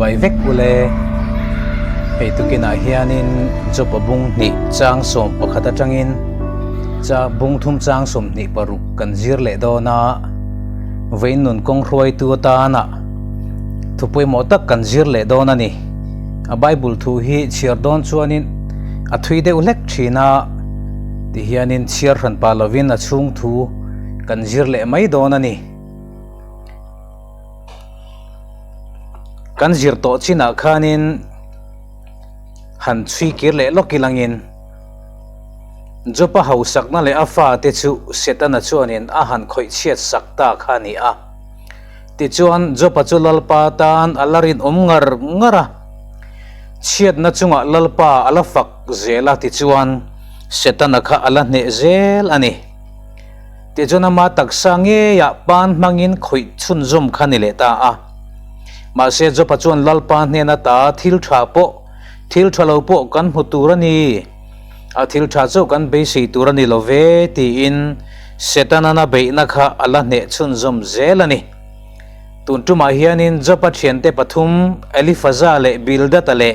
Chibai vek ule. Hei tukinah hianin Job-a bung hnih chang 11 atangin cha bung thum chang 26 kan zir leh dawn a, vawiin nun kawng hruaitu atana thu pawimawh tak kan zir leh dawn a ni. A Bible thu hi chhiar dawn chuanin a thui deuh hlek thin a, tihianin chhiar hran pah lovin a chhung thu kan zir leh mai dawn a ni. Kan zir tawh chinah khanin han chhui kir leh lawk ilangin Job-a hausakna leh a fate chu Setana chuanin a han khawih chhiat sak ta kha a ni a. Tichuan Job-a chu Lalpa tan a la rinawm ngar ngar a, chhiatna chungah Lalpa a la fak zel a tichuan Setana kha a la hneh zel a ni. Tichuan ama taksa ngeiah pan hmangin khawih chhunzawm kha ni leh ta a. Mahse Job-a chuan Lalpa hnen ata thil tha pawh, thil tha lo pawh kan hmu tur a ni, a thil tha chauh kan beisei tur a ni lo ve tiin Setana'n a beihna kha a la hneh chhunzawm zel a ni. Tun tumah hianin Job-a thiante pathum Elifaza leh Bildad-a leh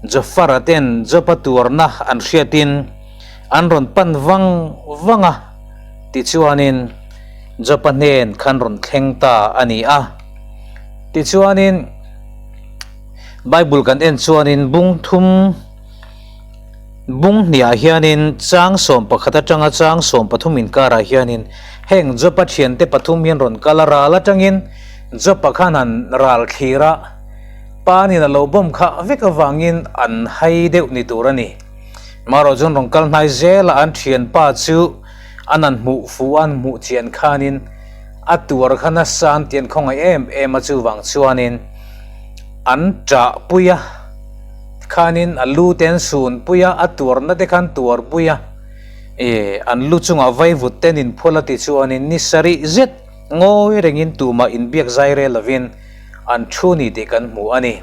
Jofar-a ten Job-a tuarna an hriatin an rawn pan vang vang a, tichuanin Jopa hnen khan rawn thleng ta a ni a. Tichuanin Bible kan en chuanin bung thum bung hniah hianin chang 11 atanga chang 13 inkarah hianin heng Jopa thiante pathum hian rawn kal a, ral atangin Jopa khan han ral thlir a, panin a lo bawm khah vek avangin an hai deuh ni tur a ni. Marawh chuan rawn kal hnai zel a, an thianpa chu an an hmuh fuh a, an hmuh chian khanin a tuar kha nasa an tian khawngaih em em a, chuvang chuanin an ṭah pui a, khanin a lu te an sun pui a, a tuarna te kha an tuar pui a, ih an lu chungah vaivut te an inphual a ti chuanin ni sarih zet ngawi rengin tumah inbiak zai rel lovin an thu ni tih kan hmu a ni.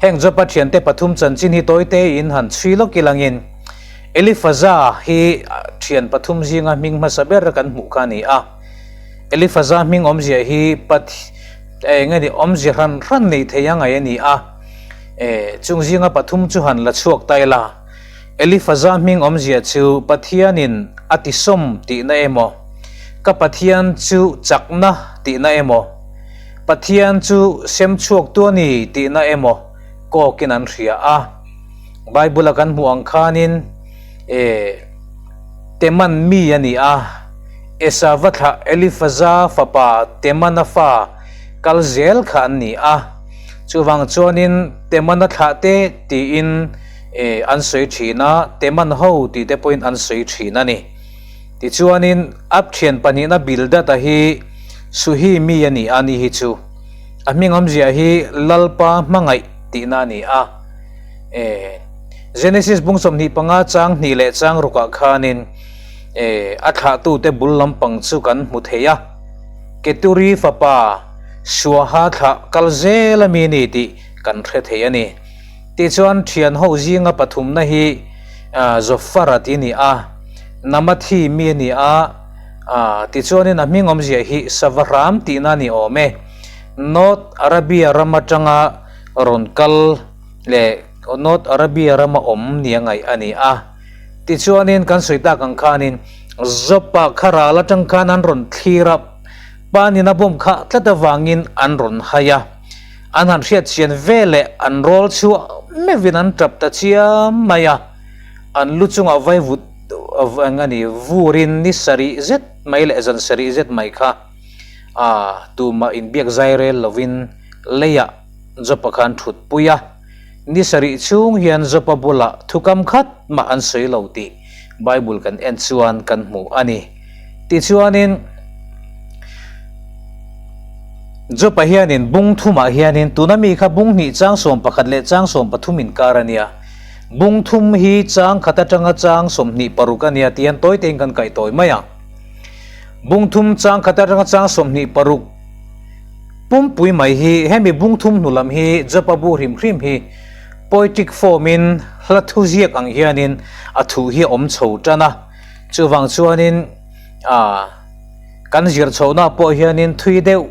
Heng Job-a thiante pathum chanchin hi tawi tein han chhui lawk ilangin Elifaza hi thian pathum zinga hming hmasa ber kan hmuh kha a ni a. Elifaza hming awmzia hi eng nge ni awmzia hran hran nei thei a ngaih a ni a. Chung zinga pathum chu han la chhuak ta ila. Elifaza hming awmzia chu Pathianin a tisawm tihna emaw, ka Pathian chu chakna tihna emaw, Pathian chu sem chhuaktu a ni tihna emaw kawkin an hria a. Bible-a kan hmuh ang khanin e Teman mi a ni a, Esava thlah Elifaza fapa Temana fa kal zel kha an ni a. Chuvang chuanin Temana thlah te tiin E, an sawi thin a, Teman ho tih te pawhin an sawi thin a ni. Tichuanin, Ab thian pahnihna Bildad-a hi Suhi mi a ni a ni hi chu. A hming awmzia hi Lalpa hmangaih tihna a ni a. E, Genesis bung 25 chang hnih leh chang rukah khanin, e, a thlahtute bul lampang chu kan hmu thei a. Keturi fapa Suaha thlah kal zel a mi ni tih kan hre thei a ni. Tichuan thian ho zinga pathumna hi Zophar-a ti a ni a, Namathi mi a ni a, tichuanin a hming awmzia hi Sava hram tihna a ni awm e. North Arabia ram atanga rawn kal leh North Arabia rama awm nia ngaih a ni a. Tichuanin kan sawi tak ang khanin Zopa kha ral atang khan an rawn thlir a, panin a bawm khah tlat avangin an rawn hai a. An han hriat chian ve leh an rawl chhuah meuhin an tap ta chiam mai a, an lu chungah vaivut eng a ni vurin ni sarih zet mai leh zan sarih zet mai kha a tumah inbiak zai rel lovin leiah Jopa kha an thut pui a, ni sarih chhung hian Jopa bulah thukam khat mah an sawi lo tih Bible kan en chuan kan hmu a ni. Tichuanin Jopa hianin bung thumah hianin tuna mi kha bung hnih chang 11 leh chang 13 inkar a nia. Bung thum hi chang khat atanga chang 26 a nia tihian tawi tein kan kaih tawi mai a. Bung thum chang khat atanga chang 26 pumpui mai hi hemi bung thum hnu lam hi Jopa bu hrim hrim hi poetic form in hla thu ziak ang hianin a thu hi a awm chho tan a. Chuvang chuanin ah kan zir chhohna pawh hianin thui deuh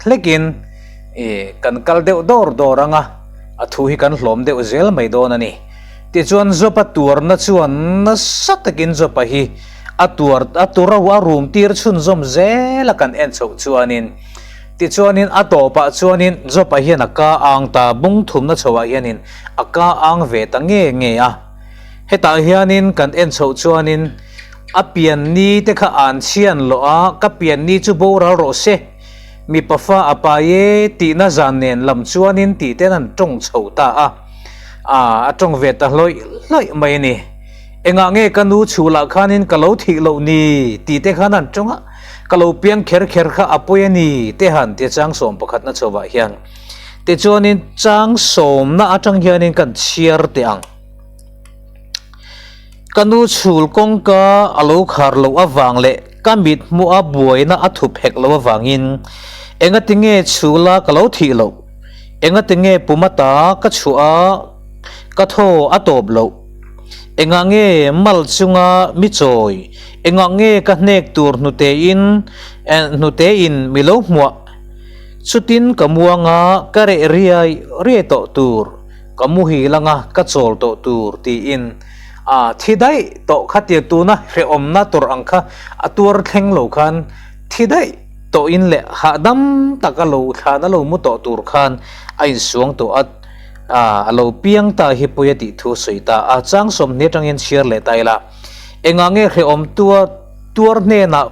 hlekin I kan kal deuh dawr dawr ang a, a thu hi kan hlawm deuh zel mai dawn a ni. Tichuan Job-a tuarna chuan nasa takin Job-a hi a tuar a turo a rum tir chhunzawm zel a kan en chhoh chuanin tichuanin a tawpah chuanin Job-a hian a ka ang ta bung thumna chhoah hianin a ka ang ve ta nge nge a. Hetah hianin kan en chhoh chuanin a pian ni te kha an chhian loh a, ka pian ni chu boral rawh se, mipa fa a pai e tihna zan nen lam chuanin tih ten an tawng chho ta a, a tawng ve ta hlawih hlawih mai a ni. Engah nge ka nu chhulah khanin ka lo thih loh ni tih te khan an tawng a, ka lo piang kher kher kha a pawi a ni te han tia chang sawm pakhatna chhovah hian tichuanin chang sawmna atang hianin kan chhiar teh ang. Ka nu chhul kawngka a lo khar loh avang leh ka mit hmuh a buaina a thup hek loh avangin engati nge chhula ka lo thih loh, engati nge pum ata ka chhuah a ka thaw a tawp loh, engah nge mal chunga mi chawi, engah nge ka hnek tur hnute in hnute in mi lo hmuah, chutin ka muang a ka reh riai riai tawh tur. Ka muhil anga ka chawl tawh tur tiin a thi daih tawh kha tia tuna hrehawmna tawrh ang kha a tuar thleng lo khan thi daih tawhin leh hahdam taka lo thlan a lo mu tawh tur khan a insuang tawh a, a lo piang ta hi pawi a tih thu sawi ta a chang sawmhnih atangin chhiar leh ta ila engah nge hrehawm tuar tuar hnenah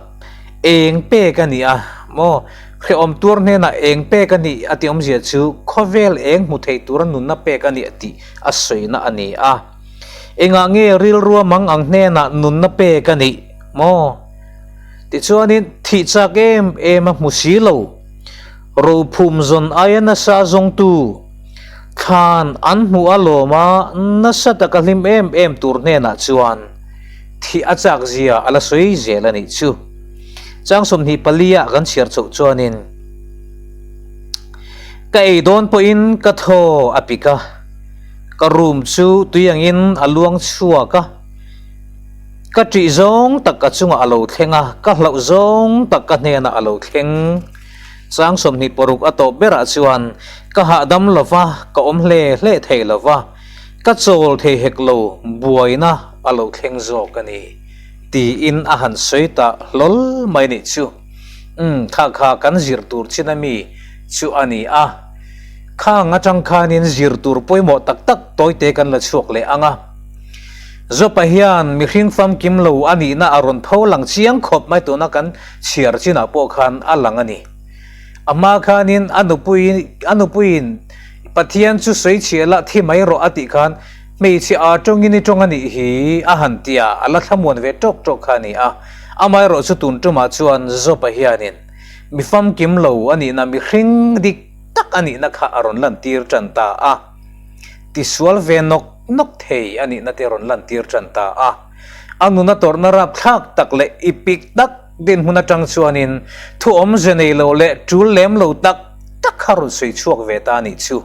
Eng pek a ni a maw? Hrehawm tuar hnenah eng pek a nih a tih awmzia chu khawvel eng hmu thei tura nunna pek a nih tih a sawina a ni a. Engah nge rilrua mang ang hnenah nunna pek a nih maw? Tichuanin thih chak em em a hmu si lo. Rophum zawn aia nasa zawngtu thlan an hmuh a lawm a, nasa taka hlim em em tur hnenah chuan Thih a chak zia a la sawi zel a nih chu. Chang 24 ah kan chhiar chhoh chuanin ka ei dawn pawhin ka thaw a pik a, ka room chu tui angin a luang chhuak a, ka ṭih zawng tak ka chungah a lo thleng a, ka hlauh zawng tak ka hnenah a lo thleng. Chang 26 a tawp berah chuan ka hahdam lova, ka awm hle hle thei lova. Ka chawl thei hek lo, buaina a lo thleng zawk a ni, tiin a han sawi ta hlawl mai nih chu. Umm, kha kha kan zir tur chin a mi chu a ni a. Khang atang khanin zir tur pawimawh tak tak tawite kan la chhuak leh ang a. Zopa hian mihring famkim lo a nihna a rawn tho lang chiang khawp mai tuna kan chhiar chinah pawh khan a lang a ni. A hma khanin a nupui a nupuiin Pathian chu sawi chhiah lah thi mai rawh a tih khan hmeichhe aa tawngin i tawng a nih hi a han ti a, a la thlamuan ve tawk tawk kha a ni a. Amaherawh chu tun tumah chuan Job-a hianin mi famkim lo a nihna mihring dik tak a nihna kha a rawn lantir tan ta a. Tisual ve nawk nawk thei a nihna te a rawn lantir tan ta a. A nuna tawrhna rapthlak tak leh ipik tak dinhmun atang chuanin thu awmze nei lo leh tul lem lo tak tak kha rawn sawi chhuak ve ta a nih chu.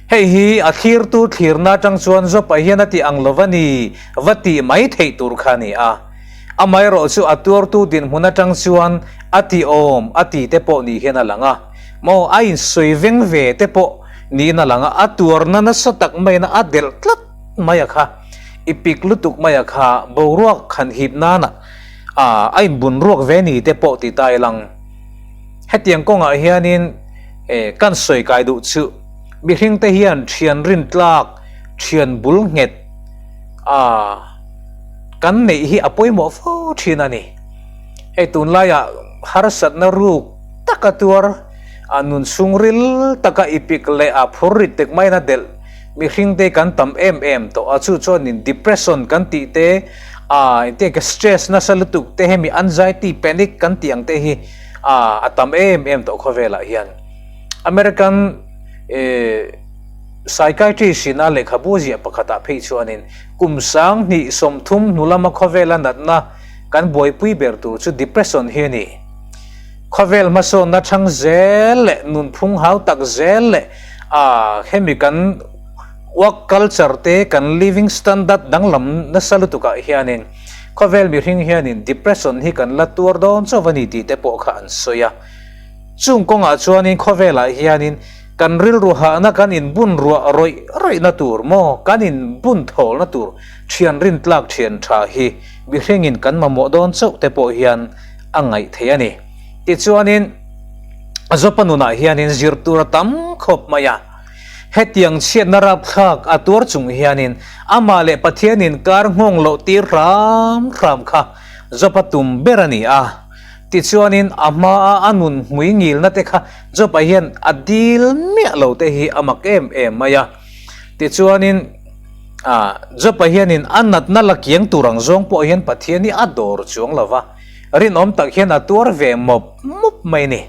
Hei hi a thlirtu thlirna atang chuan Job-a hian a tih ang lo va ni va tih mai theih tur kha a ni a. Amaherawh chu a tuartu dinhmun atang chuan a ti awm a ti te pawh ni hian a lang a. Maw a insawi veng ve te pawh niin a lang a, a tuarna nasa tak maiin a delh tlat mai a kha. I pik lutuk mai a kha boruak han hip nana a inbun ruak ve ni te pawh ti ta ilang. Hetiang kawngah hianin kan sawi kai duh chu mihring te hian thian rintlak, thian bul nghet a kan neih hi a pawimawh fo thin a ni. Hei tunlaiah harsatna ruk taka tuar a nun chhungril taka i pik leh a phur rit tek maiin a delh Mihring te kan tam em em tawh a, chu chuanin depression kan tih te, ah engtiang ka stress nasa lutuk te hemi anxiety, panic kan tih ang te hi ah a tam em em tawh khawvelah hian. American eh psychiatrist in a lehkhabu ziah pakhatah phei chuanin kum 2030 hnu lama khawvela natna kan buaipui ber tur chu depression hi a ni. Khawvel hmasawnna thang zel leh nunphung hau tak zel leh A, hemi kan work culture te, kan living standard danglam nasa lutukah hianin khawvel mihring hianin depression hi kan la tuar dawn chauh a ni tih te pawh kha an sawi a. Chung kawngah chuanin khawvelah hianin kan rilru hahna kan inbun ruah rawih rawihna tur maw, kan inbun thawlna tur thian rintlak thian tha hi mihringin kan mamawh dawn chauh te pawh hian a ngaih theih a ni. Tichuanin Jopa nunah hianin zir tur a tam khawp mai a. Hetiang chhiatna rapthlak a tuar chung hianin amah leh Pathian inkar nghawng loh tir hram hram kha Jopa tum ber a ni a. Tichuanin a hmaa a nun hmui ngilna te kha Jopa hian a dil miah lo te hi a mak em em mai a. Tichuanin Jopa hianin a natna la kiang tur ang zawng pawh hian Pathian hi a dawr chuang lo va, rinawm tak hian a tuar ve mawp mawp mai a ni.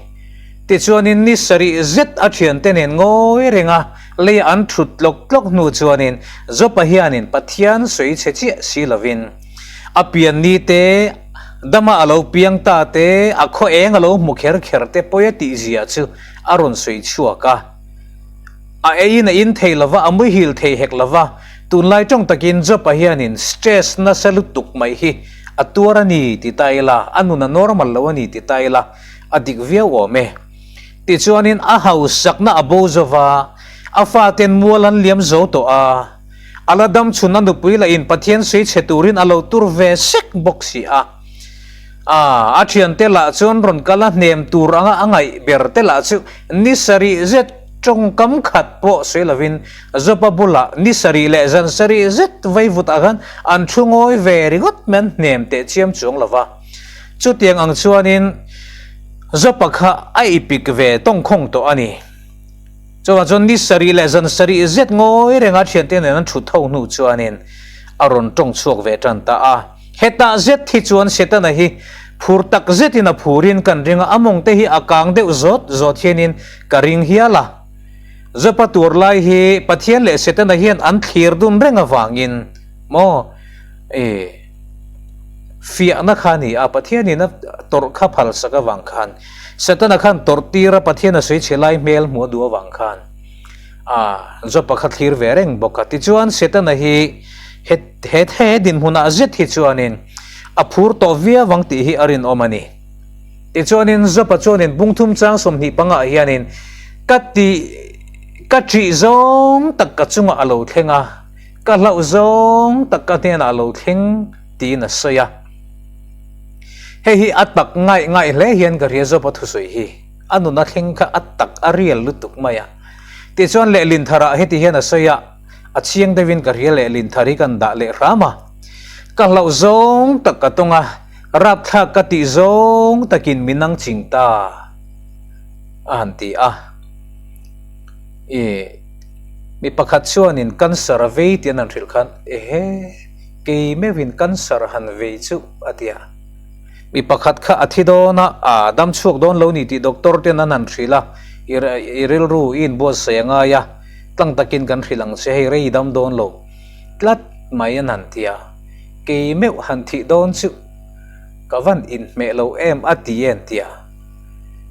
Tichuanin ni sarih zet a thiante nen ngawi renga lei an thut tlawk tlawk hnu chuanin Jopa hianin Pathian sawi chhe chiah si lovin a pian ni te, dama a lo piang ta te, a khaw eng a lo hmu kher kher te pawi a tih zia chu a rawn sawi chhuak a. A eiin a in thei lova, a muihil thei hek lova, tunlai tawng takin Jopa hianin stress nasa lutuk mai hi a tuar a ni ti ta ila, a nun a normal lo a ni ti ta ila, A dik viau awm e. Tichuanin a hausakna a bo zo va, a faten mual an liam zo tawh a. A la dam chhun a nupui lahin Pathian sawi chhe turin a lo tur ve sek bawk si a. A, a thiante lah chuan rawn kal a hnem tur anga a ngaih ber te lah chu ni sarih zet tawngkam khat pawh sawi lovin Jopa bulah ni sarih leh zan sarih zet vaivutah khan an thu ngawi ve ringawt mai an hnem teh chiam chuang lo va. Chutiang ang chuanin Jopa kha a ipik ve tawngkhawng tawh a ni. Chuvang chuan ni sarih leh zan sarih zet ngawi renga thiante nen an thut ho hnu chuanin a rawn tawng chhuak ve tan ta a. Hetah zet hi chuan Setana hi phur tak zetin a phurin kan ring a, a mawng te hi a kang deuh zawt zawt hianin ka ring hial a. Jopa tur lai hi Pathian leh Setana hian an thlir dun reng avangin maw i. Fiahna kha a ni a, Pathianin a tawrh kha phalsak avang khan, Setana khan tawrh tir a, Pathian a sawi chhe lai hmel hmuh a duh avang khan a Jopa kha thlir ve reng bawk a. Tichuan Setana hi he he he dinhmunah zet hi chuanin a phur tawh viau ang tih hi a rinawm a ni. Tichuanin Jopa chuanin bungthum chang 20 pangah hianin ka tih ka ṭih zawng tak ka chungah a lo thleng a, Ka hlauh zawng tak ka hnenah lo thleng tiin a sawi a. Hei hi a tak ngaih ngaih hle hian ka hria zawp a thusawi hi. A nun a thleng kha a tak a rial lutuk mai a. Tichuan lehlin tharah heti hian a sawi a, a chiang deuhin ka hria lehlin thar hi kan dah leh hram a. Ka hlauh zawng tak ka tawng a, rapthlak ka tih zawng takin min ang ching ta a han ti a. Ih. Mi pakhat chuanin cancer a vei tih an han hrilh khan, Ehe, kei meuhin cancer han vei chu, a ti a. Mi pakhat kha a thi dawn a, a dam chhuak dawn lo ni tih doctor ten an han hrilh a, I rilru i inbuatsaih a ngai a, tlang takin kan hrilh ang che, hei rei i dam dawn lo tlat mai an han ti a. Kei meuh han thih dawn chu ka van inhmeh lo em a ti e an ti a.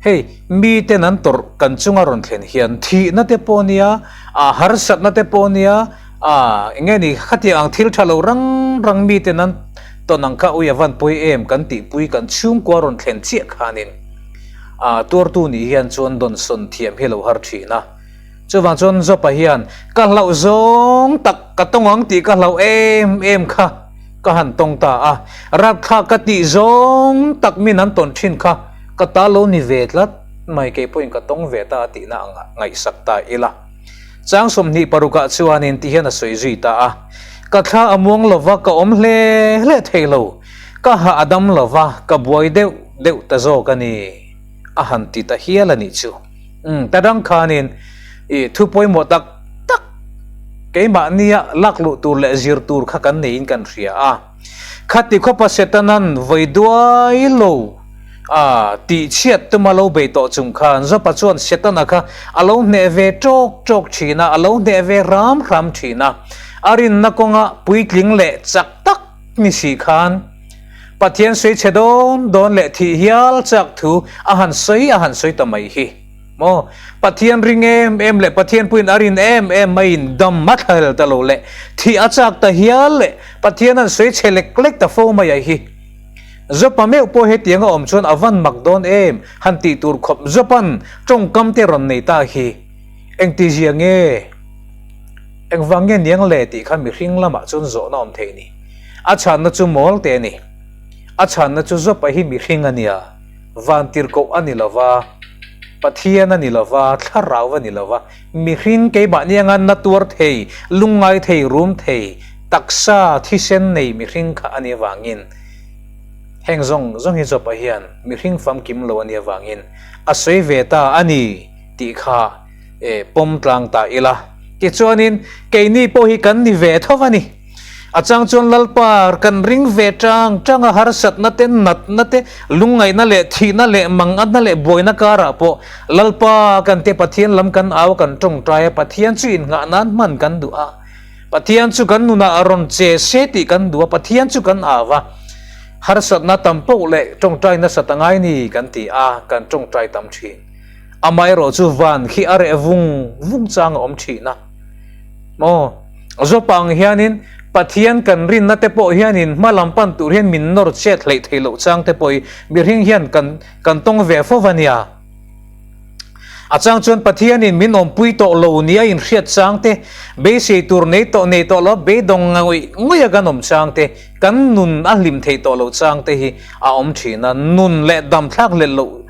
Hei, miten an tawrh kan chunga rawn thlen hian thihna te pawh nia, a harsatna te pawh nia, a eng nge ni khatiang ang thil tha lo rang rang miten an tawn ang kha ui a van pawi em kan tihpui kan chhungkua rawn thlen chiah khanin a tuartu nih hian chuan dawnsawn thiam hi lo har thin a. Chuvang chuan Jopa hian ka hlauh zawng tak ka tawng ang tih ka hlauh em em kha ka han tawng ta a, rapthlak ka tih zawng tak min an tawn thin kha ka ta lo ni ve tlat mai kei pawhin ka tawng ve ta a tihna ang ngaihsak ta ila. Chang 20 parukah chuanin ti hian a sawi zui ta a, Ka thla a muang lova ka awm hle hle thei lo, ka hah a dam lova ka buai deuh deuh ta zawk a ni a han ti ta hial a nih chu. Umm, ta dang khanin i thu pawimawh tak tak keimahnia lak luh tur leh zir tur kha kan neiin kan hria a. Khati khawpa Setanan vawi duai lo a tih chhiat tuma lo bei tawh chung khan Jopa chuan Setana kha a lo hneh ve ṭawk ṭawk ṭhin a, a lo hneh ve hram hram ṭhin a. A rinna kawnga puitling leh chak tak ni si khan Pathian sawi chhe dawn dawn leh thih hial chak thu a han sawi a han sawi ta mai hi maw? Pathian ring em em leh Pathian puiin a rin em em maiin dam a thlahel ta lo leh thih a chak ta hial leh Pathian an sawi chhe lek lek ta fo mai a hi. Jopa meuh pawh hetiang a awm chuan a van mak dawn em han tih tur khawp Jopa'n tawngkam te rawn nei ta hi engtizia nge? Engvang nge niang le tih kha mihring lamah chuan zawhna awm thei ni. A chhanna chu mawl te a ni. A chhanna chu Jopa hi mihring a nia, vantirhkoh a ni lova, Pathian a ni lova, thlarau a ni lova, mihring keimahni anga na tuar thei, lungngai thei, rum thei, taksa thisen nei mihring kha a nih avangin heng zawng zawng hi Jopa hian mihring famkim lo a nih avangin a sawi ve ta a ni tih kha pawm tlang ta ila. Tichuanin keini pawh hi kan ni ve tho a ni. A chang chuan Lalpa kan ring ve tang tang a, harsatna te, natna te, lungngaihna leh thihna leh mangatna leh buaina karah pawh Lalpa kan te Pathian lam kan au a, kan tawngtai a, Pathian chu innghah nan hman kan duh a, Pathian chu kan nunah a rawn che se tih kan duh a, Pathian chu kan au a, harsatna tam poh leh tawngtai nasat a ngai ni kan ti a, kan tawngtai tam thin. Amaherawh chu van khi a reh vung vung chang a awm thin a. Maw? Zawpa ang hianin Pathian kan rinna te pawh hianin hma lam pan tur hian min nawr chet hleih theih loh chang te pawh hi mihring hian kan kan tawng ve fo va nia. A chang chuan Pathianin min awmpui tawh lo nia inhriat chang te, beisei tur nei tawh nei tawh lo beidawng ngawih ngawih a kan awm chang te, kan nun a hlim theih tawh loh chang te hi a awm thin a, nun leh dam thlak leh loh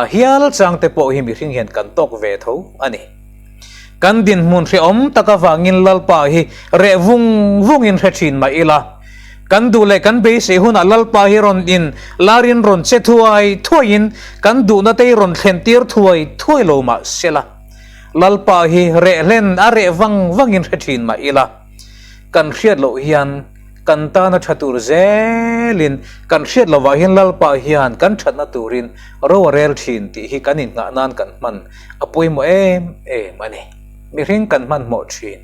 hial chang te pawh hi mihring hian kan tawk ve tho a ni. Kan dinhmun hrehawm tak avangin Lalpa hi reh vung vungin hre thin mah ila, kan duh leh kan beisei hunah Lalpa hi rawn in larin rawn che thuai thuaiin kan duhna te hi rawn thlen tir thuai thuai lo mah sela, Lalpa hi reh hlen a reh vang vangin hre thin mah ila, kan hriat loh hian kan tana tha tur zelin kan hriat lovah hian Lalpa hian kan thatna turin ro a rel thin tih hi kan innghah nan kan hman a pawimawh em em a ni. Mihring kan hmanhmawh thin.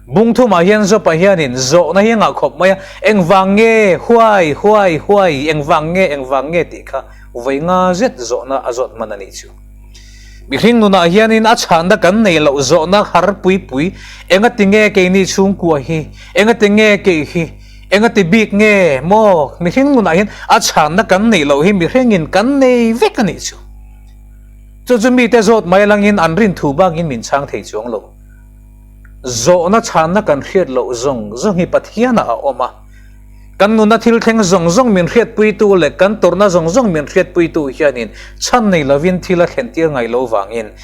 Bung thumah hian Jopa hianin zawhna hi a ngah khawp mai a, engvang nge huai huai huai engvang nge engvang nge tih kha vawi nga zet zawhna a zawt hman a nih chu. Mihring nunah hianin a chhanna kan nei loh zawhna har pui pui, engati nge keini chhungkua hi, engati nge kei hi, engati bik nge maw mihring nunah hian a chhanna kan neih loh hi mihringin kan nei vek a nih chu. Chu chu mite zawt mai langin an rin thu bakin min chhang thei chuang lo. Zawhna chhanna kan hriat loh zawng zawng hi Pathianah a awm a. Kan nuna thil thleng zawng zawng min hriatpuitu leh kan tawrhna zawng zawng min hriatpuitu hianin chhan nei lovin thil a thlentir ngai lo vangin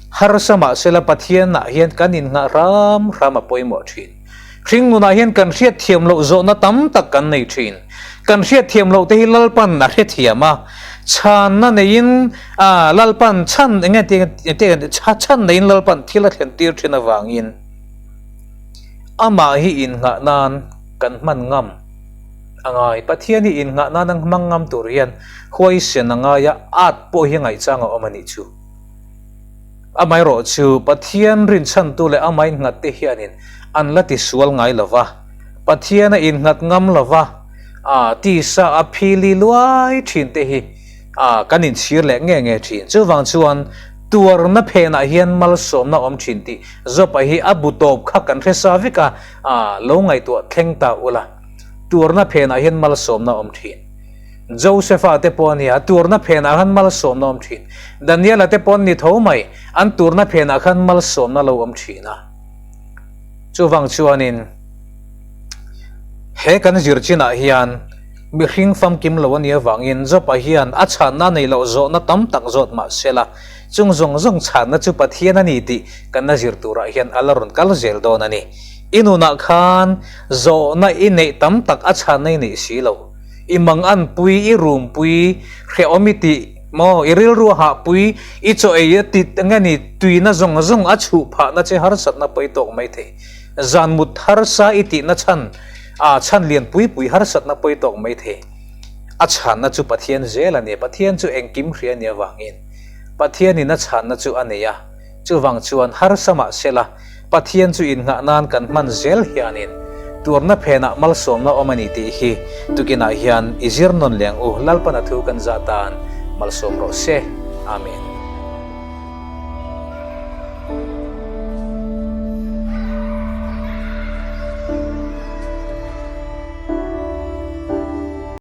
harsa mahsela Pathianah hian kan innghah hram hram a pawimawh thin. Hring nunah hian kan hriatthiam loh zawhna tam tak kan nei thin. Kan hriatthiam loh te hi Lalpan a hrethiam a, chhanna neiin Lalpan chhan eng nge chhan neiin Lalpan thil a thlentir thin avangin amah hi innghah nan kan hman ngam a ngai. Pathian hi innghah nan a hmang ngam tur hian huaisen a ngai a, at pawh hi ngaihchang a awm a nih chu. Amaherawhchu, Pathian rinchhantu leh amah innghatte hianin an la tisual ngai lo va, Pathian a innghat ngam lo va, a tisa a phili luai thin te hi kan inchhir leh nge nge thin. Chuvang chuan tuarna phenah hian malsawmna awm thin tih Job-a hi a bu tawp kha kan hre sa vek a, lo ngaihtuah thleng ta ula, tuarna phenah hian malsawmna awm thin. Josepha te pawh a nia, turna phenah khan malsawmna awm thin. Daniela te pawh an ni tho mai, an turna phenah khan malsawmna lo awm thin a. Chuvang chuanin he kan zir chinah hian mihring famkim lo a nih avangin Job-a hian a chhanna nei loh zawhna tam tak zawt mah sela, chung zawng zawng chhanna chu Pathian a ni tih kan la zir turah hian a la rawn kal zel dawn a ni. I nunah khan zawhna i neih tam tak a chhanna i neih si lo. I mang anpui, i rumpui, hrehawm i tih maw, i rilru a hahpui, i chaw ei a ti nge ni, tuina zawng zawng a chhuh phahna che harsatna pawh i tawk mai thei. Zan mut harsa i tihna chhan, a chhan lian pui pui harsatna pawh i tawk mai thei. A chhanna chu Pathian zel a ni, Pathian chu engkim hria a nih avangin Pathianin a chhanna chu a nei a. Chuvang chuan harsa mah sela, Pathian chu innghah nan kan hman zel hianin tuarna phenah malsawmna awm a ni tih hi tukinah hian i zir nawn leng u. Lalpan a thu kan zah tan malsawm rawh se. Amen.